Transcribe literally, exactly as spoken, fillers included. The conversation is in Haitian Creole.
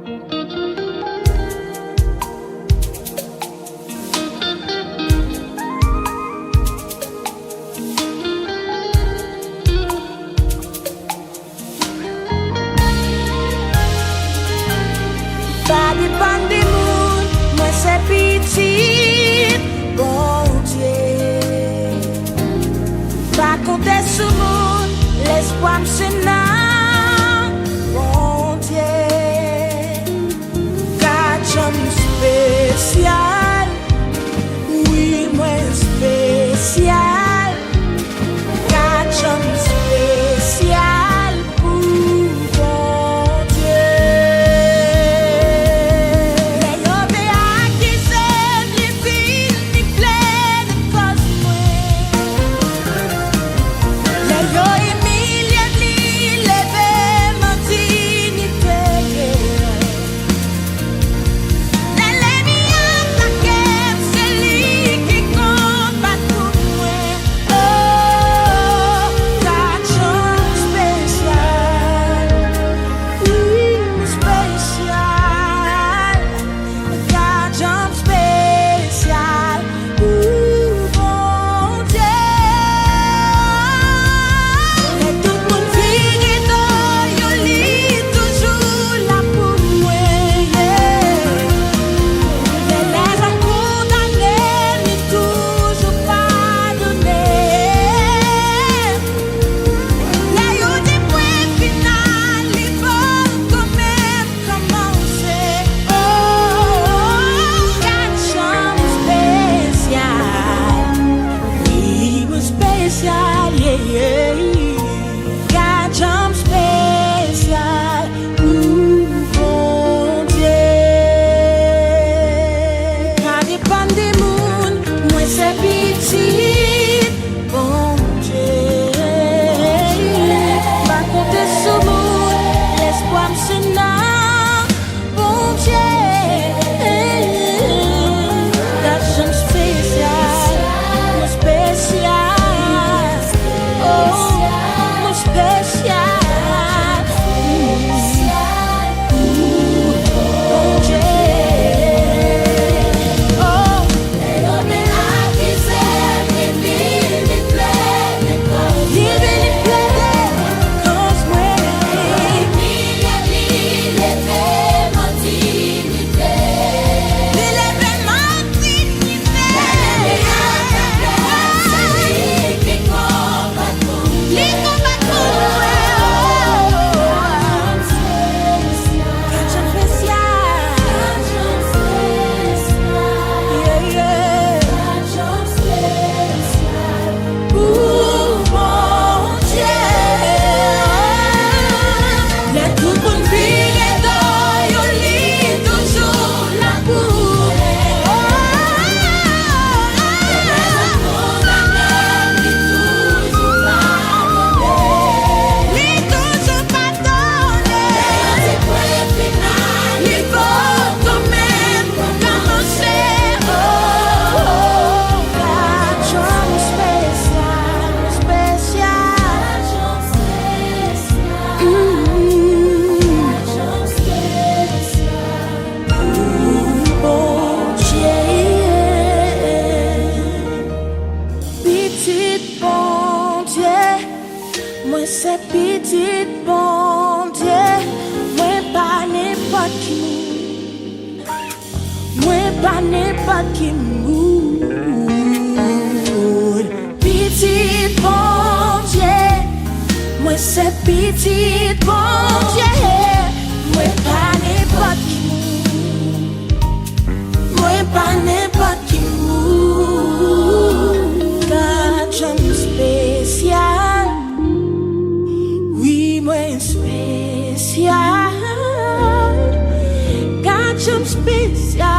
Pa depann de moun, mwen se pitit Bondye. Pa konte sou moun, lespwa m se nan Bondye. Gad jan m espesyal, wi mwen espesyal. Gad jan m espesyal pou Bondye. Lè yo te akize m, li vin, li plede kòz mwen. Lè yo imilye m, li leve m an diyite. Lè lènmi atake m, se li ki konbat pou mwen. Oh, gad jan m espesyal. Wi, m espesyal. Gad jan m espesyal. Pou Bondye. Lè tout moun vire do yo, li toujou la pou mwen, yeah. Lè lèzòm kondane m, li toujou padone. Lè yo di pwen final, li poko menm kòmanse. Oh, gad jan m espesyal. Wi, mwen espesyal, yeah, yeah. Gad jan m espesyal pou Bondye. Pa depann de moun, mwen se pitit Bondye. Pa konte sou moun, lespwa m se nan Bondye. Gad jan m espesyal, mwen espesyal. Oh, mwen espesyal. Bondye. Oh. Lè yo te akize m, li vin, li plede kòz mwen. Li vin, li plede kòz mwen. Li imilye m, li leve m an diyite. Li leve m an diyite. Lè lènmi atake m, se li ki konbat pou mwen. Li konbat pou mwen. Gad jan m espesyal. Yeah, yeah. Pou Bondye. Lè tout moun vire do yo, li toujou la pou mwen. Li toujou padone. Li poko menm kòmanse. Oh, gad jan m espesyal, espesyal. Mm. Pou Bondye. Pitit Bondye. Mwen se pitit Bondye, mwen pa nenpòt ki moun. Mwen pa nenpòt ki moun. Pitit Bondye, mwen se pitit Bondye, mwen pa nenpòt ki moun. Mwen pa nenpòt ki moun. Gad jan m espesyal. Wi, mwen espesyal. Gad jan m espesyal.